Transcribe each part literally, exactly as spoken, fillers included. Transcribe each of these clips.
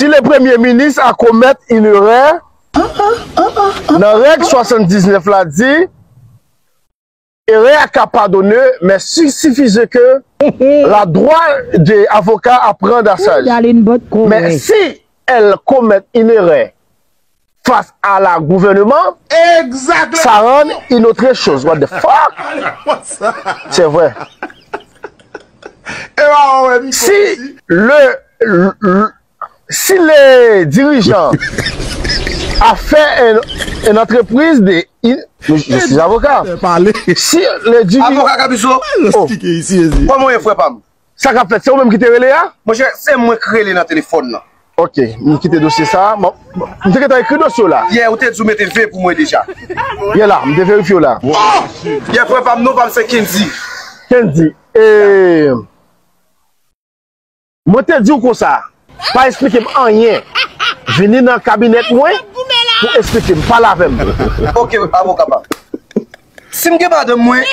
Si le premye minis a komèt une erreur, nan règ swasanndiznèf la di, erreur a ka padone, mais il suffisait que la droit de avocat à prendre à charge. Mais si elle commet une erreur face à la gouvernement, ça rend une autre chose. What the fuck? C'est vrai. Si le, le, le, si le dirigeant a fait un, une entreprise de, il- je, je suis avocat. Si le dirigeant, avocat Gabizo. Oh. Kòman w ye, frè pa m? Sa k ap fèt, se ou menm ki te rele a? Monchè, se mwen k rele nan telefòn nan. Ok, m kite dosye sa. M te gentan ekri dosye w la. Yè, ou te di w mete ve pou mwen deja. Yè la, m te verifye w la. Yè, frè pa m, non pa m se Kendy. Kendy, e, mwen te di w konsa, pa eksplike m anyen. Vini nan kabinèt mwen pou eksplike m, pale avè m. Ok, avoka pa m. Si m gen madanm mwen,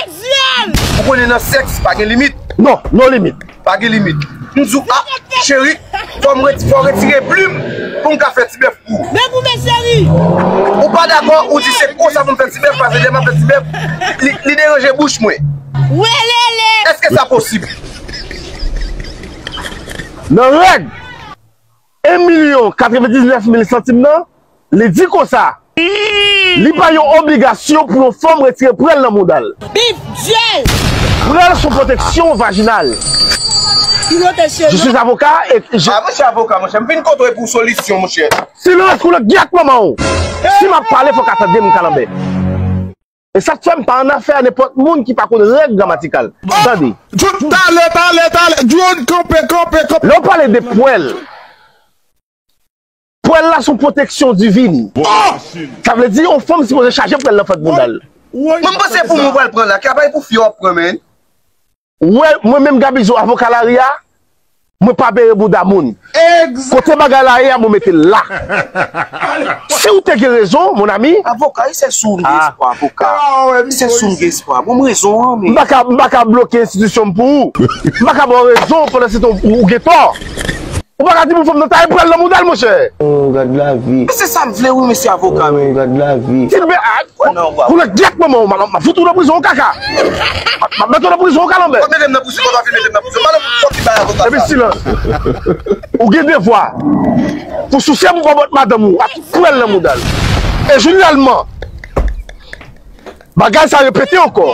ou konnen nan sèks pa gen limit. Non, no limit. Pa gen limit. M di w, a, cheri, fò m reti-, fò w retire plim pou m ka fè ti bèf pou ou. Men pou men cheri. Ou pa dakò, ou di se konsa pou m fè ti bèf, paske lè m ap fè ti bèf, li, li deranje bouch mwen. Welele. Èske sa posib? Nan règ en milyon katrevendiznèf mil santim nan, li di konsa, li pa yon obligasyon pou yon fanm retire prèl nan mouda l. Bif Dye! Prèl se yon pwoteksyon vajinal. Ki pwoteksyon, non? Je suis avocat et je... Ah, monchè avoka, monchè, m vin kote w pou solisyon, monchè. Silans, koulèt gyèt manman w. Si m ap pale, fòk a tande m kalanbè. E sa k fè m pa annafè a nenpòt moun ki pa konn règ gramatikal. Tande. John, talè, talè, talè. John, kanpe, kanpe, kanpe. Lè w pale de pwèl, pwèl la se yon pwoteksyon divin. Sa vle di, yon fanm sipoze chaje pwèl nan fant bouda l. Mwen, m panse pou mwen pral pran la, ka bay pou fi w ap pran, men. Wè, mwen menm Gabizo, avoka lari a, mwen pa bere bouda moun. Kote bagay la ye a, mwen mete l la. Si w te gen rezon, mon ami. Avoka, e se sou m gen espwa, avoka. E se sou m gen espwa. Bon, m rezon an, men. M pa ka, m pa ka bloke enstitisyon m pou ou. M pa ka ba w rezon pandan se tan ou, ou gen tò. Ou pa ka di pou fanm nan taye pwèl nan mouda l, monchè. Oh, gad lavi. Se sa m vle, wi, mesye avoka, wi. Oh, gad lavi. Ti bè, a, koulèt gyèt manman w, m a fout ou nan prizon, kaka. M a met ou nan prizon, kalanbè. Ou mete m nan prizon, ou pa fin mete m nan prizon. Madanm, fòk li bay avoka sa. Epi silans. Ou gen devwa pou souse m bòbòt madanm ou ak pwèl nan mouda l. E jeneralman, bagay sa repete ankò.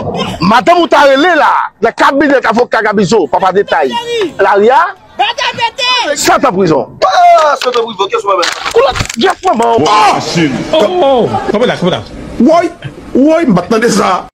Madanm ou ta rele la, nan kabinèt avoka Gabizo, papa Detay. Lari a, Bata pete! Sèt an prizon. Ah, sèt an prizon, kiyès ou pa mèt? Koulèt gyèt manman w. Oh! Oh! Kanpe la, kanpe la. Woy! Woy, m pa t tande sa.